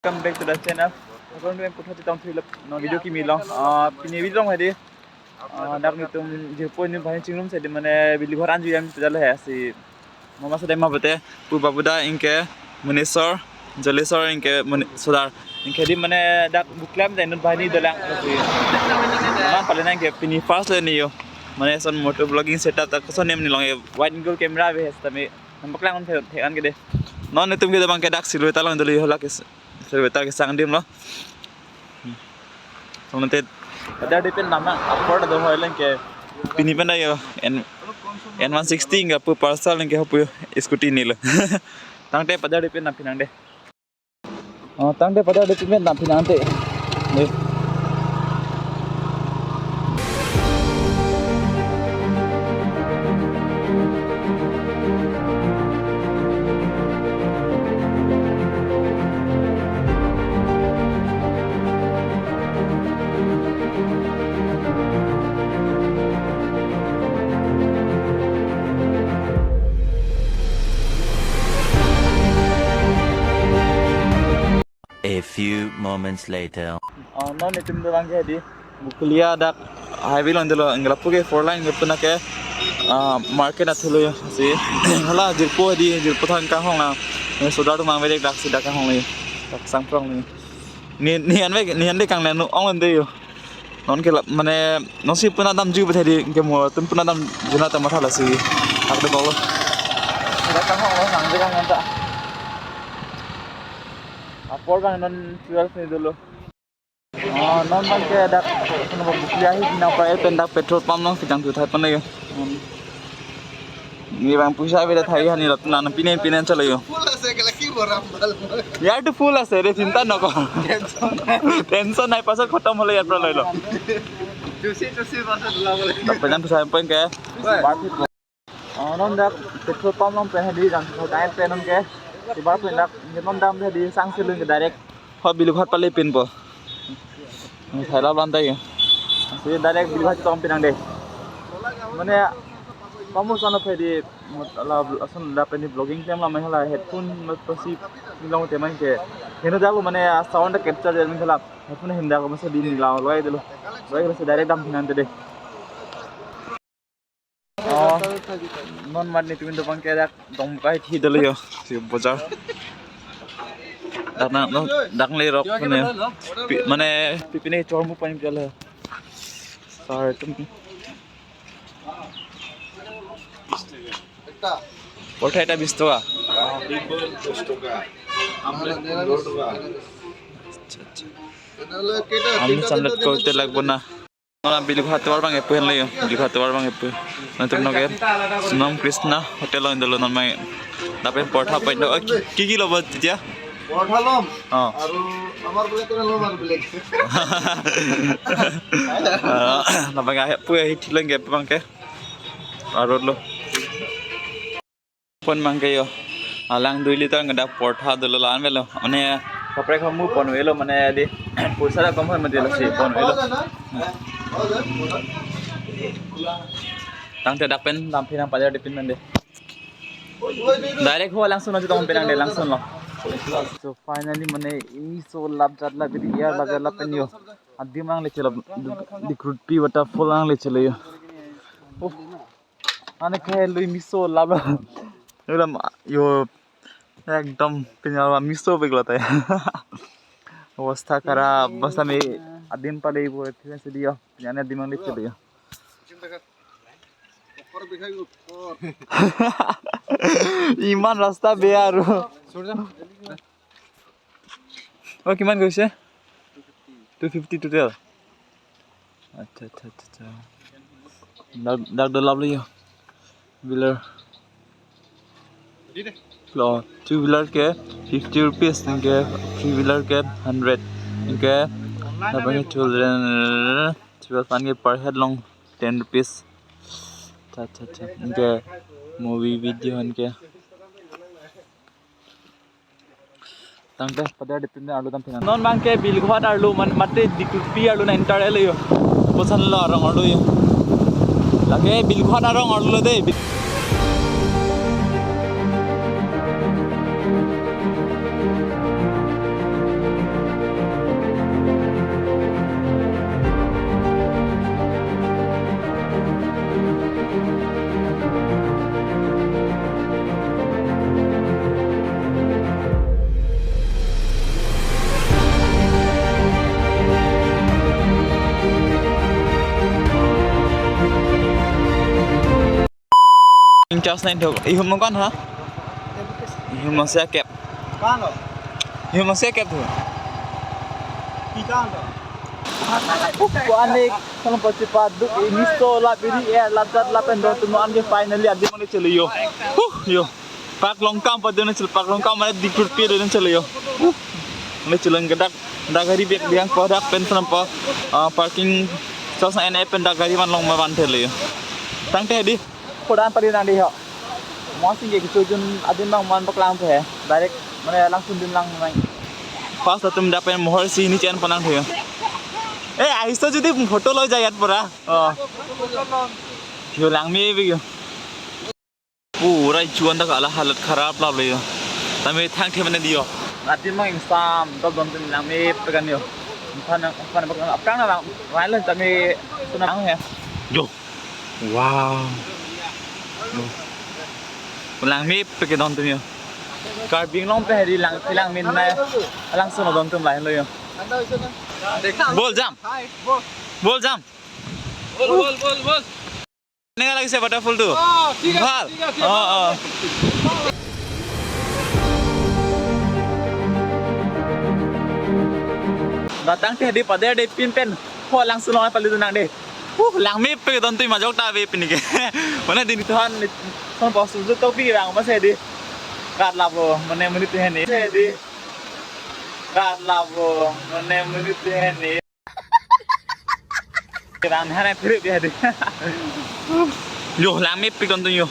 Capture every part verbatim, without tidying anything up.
Welcome back to the channel. Welcome to Puthot Chetong Three Love. Non video kimi long. Ah, pini video long hedi. Ah, dak netum jirpo netum banghini chingrum si di mane Bilighot anju jam pejal he si. Mama sedema bete pu babuda anke Munisor, Jolesor anke Muni-, Sodar. Anke di mane dak buklam dan netum banghini dolang si. Mane pale nangke pini first le ni yo. Mane son motor vlogging setup ta koson nem ni long e wide angle camera ave he tame. Nampak lang on the kan ke de. Non netum ke de bang ke dak Silveta long dolo yo la ke. Silveta kesang adim lo. Hmm. Tong nete pada di pen nama upward do hoi leng ke pini pen da yo N, N one sixty anke pu Pulsar anke ho pu scooty ni lo. Tangte pada di pen na phinang de. Oh, tangte pada di pen na phinang te. Ni. A few moments later. Ah, non netum dolang ke di Bokolia dak highway long dolo, anke lapu ke four lane ke puna ke, ah, market athu lo yo si. Hala jirpo di, jirpo thang kahong na. Ne Sodar atum mang vedek dak si dak kahong lo yo. Dak sang prong lo yo. Ni, ni an ve, ni an de kang le nu ong lo de yo. Non ke la, mane non si puna damju bete di ke mo tum puna damju na ta matha la si. Hak de kolo. Dak kahong lo sang de kang ta. Apor bang non twelve ni dolo. Oh, non bang ke dak, kono ba Bokolia hi dina pra pen dak petrol pump nong sidang tu thai pan lagi. Hmm. Ni bang puisa beda thai hani rat nan pinen pinen chalo yo. Full ase, kala ki boram bal. Yar tu full ase re, chinta noko. Tension nai. Tension nai, pasal khotom hole yar pra loi lo. Juicy, juicy pasal dula bole. Dak pen puisa pen ke. Oi. Bar phit. Oh, non dak petrol pump along pen hedi jang so diet pen non ke. Tibar pen dak non dam hedi sang silung ke direct. Ho Bilighot pale pinpo. Thai la blan tai. Si direct Bilighot Chetong pinang de. Mane kamu sana hedi mut ala asun la pen vlogging tem la mane hala headphone mut pasi nilong te man ke. Heno jago mane sound capture de man hala. Headphone hem jago masa di nila loi dolo. Loi si direct dam pinang de. Oh, non mat netum do bang ke dak dong kai thi dolo yo si bojar. Dak na no dak le rok ne. Pi, mane pi pine chor mu pan jalo. Sar tum. Portha eta bis toka. Acha, acha. Ami samlet korte lagbo na. Nona Bilighot tovar bang epu henlo yo, Bilighot tovar bang epu. Nanti no ke Sonam Krishna Hotel lo dolo non mai. Dapen portha pen do. Oh, ki, ki ki lobo titya? Portha lom. Oh. Aru amar bile kena lom aru bile. Ah, na bang epu hi thileng ke bang ke. Aru lo. Pon mang ke yo. Alang dui liter ngedak portha dolo lan velo. Mane kaprek hamu pon velo mane di. Pulsa da kom han mati lasi pon velo. Tangte dak pen dam phinang pajar di pin mande. Direct ho langsung aja tong pinang de langsung lo. So finally mane imi so lap jat lap di ya lap jat lap pen yo. Adim ang le chelo di Krutpi waterfall ang le chelo yo. Oh. Ane khe lui miso lap lo. Yo lam yo ekdom pinyal miso bek lo tai. Obostha kharab, obostha me adim pale bo thik ase diyo. Jane adim ang dikhe diyo. Iman rasta beya aru. Oh, kiman koise? Two fifty total. Acha, acha, acha, acha. Dak, dak do lap lo yo. Wheeler. Lo, two wheeler ke fifty rupees, anke three wheeler ke hundred. Anke, dapat children, twelve anke per head long ten rupees. Acha, acha, acha. Anke movie video anke. Tangte pada di pin arlo dam phinang. Non bang ke Bilighot arlo man mate di Krutpi arlo na enter lo yo. Koson lo arong arlo yo. Lake Bilighot arong arlo de. Charge nine thok. Ihum mangkan ha? Ihum masih akep. Kano? Ihum masih akep tu. Kita ano? Ko anik, kalau pasti paduk ini so la biri eh la jat la pen do tu no an ke finally adim mane chelo yo. Huh, yo. Park Longkam pa dun chel Park Longkam mane dikrut pi dun chelo yo. Huh. Mane chelang kedak dak gari bek biang ko dak pen senam pa, ah, parking charge nine pen dak gari man long ma van thelo yo. Tangte di. Kodan pari nang di ho. Mo sing ke kichojun adim bang man paklang pe. Direct mane langsung dim lang nang. Pas atum dak pen mohor si ni chen panang thek. Eh, aiso jodi photo lo jayat pura. Oh. Yo langmepik yo. Pura chuan dak ala halat kharap lap le yo. Tame thang the mane di yo. Adim bang ingsam dop don tum langmepik kan yo. Aphan aphan aphan aphan na bang. Wai lo tame sunang he. Yo. Wow. Yo. Langmepik don tum yo. Karbi Anglong pe hedi lang lang min na. Langsung don tum lain lo yo. Bol jam. Bol jam. Bol, bol, bol, bol. Neng lagi siapa dah full tu? Oh, ঠিক আছে, Bhal. ঠিক আছে, Oh, oh. Datang teh di pader di pin pen. Ho langsung lo pali tu nang deh. Uh, langmepik don tu majok ta ve pini ke. Mane din tuhan ni son bos tu to pi rang masih di. Kat labo, mane menit tu ni. Masih di. Kat labo, mane menit tu ni. Kita anhan ai phirip ya di. Yo, langmepik don tu yo.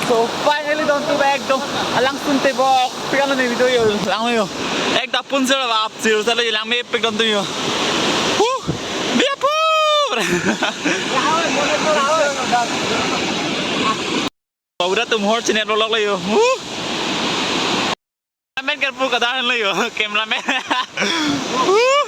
So finally don tu bag dong alang sunte bok pian ni video yo lang yo ek dapun sir bap sir sala langmepik don tu yo. Huh, biapur. Udah tu mohor chine lolok le yo. Huh. Cameraman ke pu kadar lo yo, cameraman. Huh.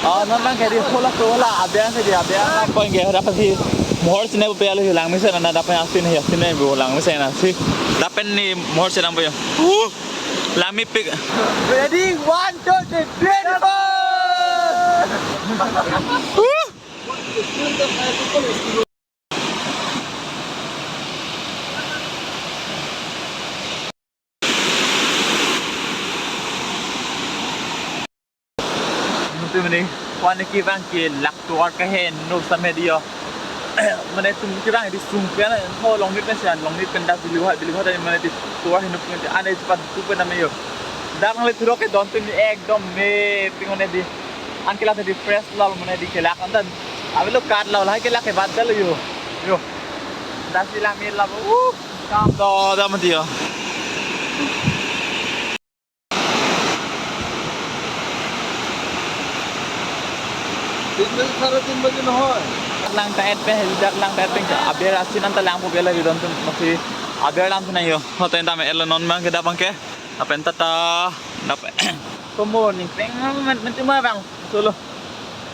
Oh, non bang ke di hola ko hola abiang ke di abiang. Point ke hola pasi mohor chine pe alo langmesen na dapen asin he asin he bo langmesen na si. Dapen ni mohor chine pe. Uh, langmepik. Ready, one, two, three, ready, go! Uh. Nung tu mene, kwan ke bang ke lak tuar ke hen, no sampai dia. Mene tum ke bang di sung ke na, ho long ni pen sian, long ni pen dak bilu ha, bilu ha tadi mene di tuar hin pen ane cepat tu pen nama yo. Dak nang le turok ke don tu ni ekdom mepik mene di. An ke la tadi fresh lal mene di kelak antan. Abi lo kat lal hai kelak ke badal yo. Yo. Dasi la mil la. Uh. Kam do da mati yo. Din bajhe, sare din bajhe na hoy. Lang ta et pe, dak lang ta et pe, aber asin anta lang po bela ridon tu masih aber lang tu na yo. Hotel ta me elo non bang ke da bang ke. Apa enta ta, apa? Komo ning peng man man cuma bang. Solo.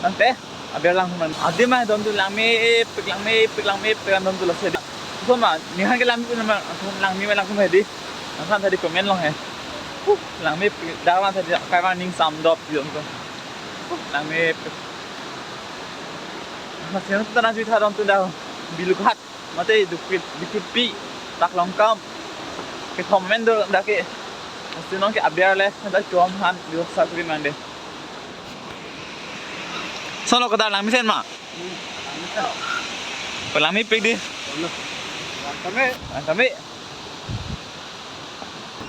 Lang te. Aber lang man. Adim ma don tu langmepik, langmepik, langmepik don tu lasi. So ma, ni han ke langmepik ma, langmepik ma lang tu ma di. Langsan tadi comment long he. Uh, langmepik, dawan tadi kai bang ning sam dop yo tu. Uh, langmepik. Masih tu tanah juta don tu dah. Bilughat. Mate dukrit dikrit pi. Park Longkam. Kethom men do dak ke. Masih non ke aber le, dak chom han, yo sakri mande. Sono kadar langmesen ma? Langmepik di. Kami. Kami.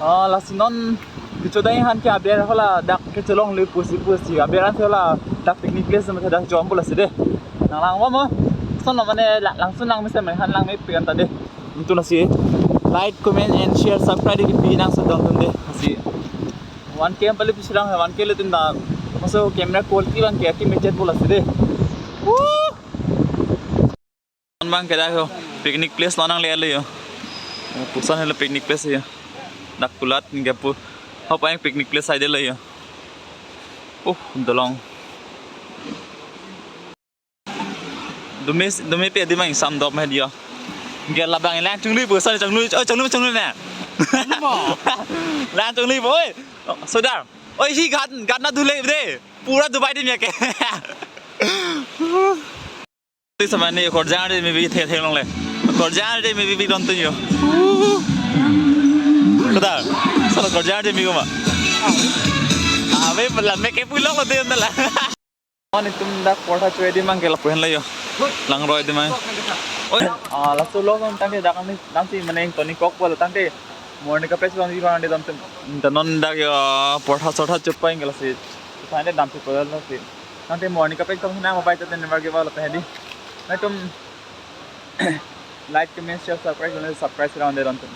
Oh, lasi non kechodai han ke aber hola dak kechelong le pusi pusi. Aber an hola dak picnic place ma dak chom bola si de. Nang lang mo. Sono mane la-, langsung langmesen mane han langmepik anta de. Nangtum lasi like, comment and share, subscribe di pi nang sedang tunde. Lasi one K pale pisi lang, one K le tun da. Maso camera quality abang ke aki mecet bola si de. Woo! Abang ke dak ho, picnic place lo nanglelo ho. Oh, puson helo picnic place ho. Dak kulat ningke pu. Hop ang picnic place side lo ho. Oh, dolong. Dumi, dumi pe di mang sam dop me di ho. Ke labang lang chungli pu, sani chungli, oh, chungli, chungli na. Lang chungli pu, oi. Oh, sodar. Oi, hi gat, gat na dhule de. Pura Dubai di me ke. Ti samani korjang de me bi the the longle. Korjang de me bi bi don tunyo. Kada. Sala korjang de me goma. Ave bala me ke pulang lo de na la. Ani tum dak portha choi di mang ke lapu henlo ho. Langroi di mang. Oi, ah, laso lo kan tangte dak kami nangsi mane toni kok polo tangte morning kapes bang di bang di dam tum. Danon dak ho portha sortha choi pa ingke lasi. Tangte dam si polo lasi. Tangte morning kapes bang na mobile te nemar ke balo pe di. Nangtum like, comment, share, subscribe, subscribe round de don tum.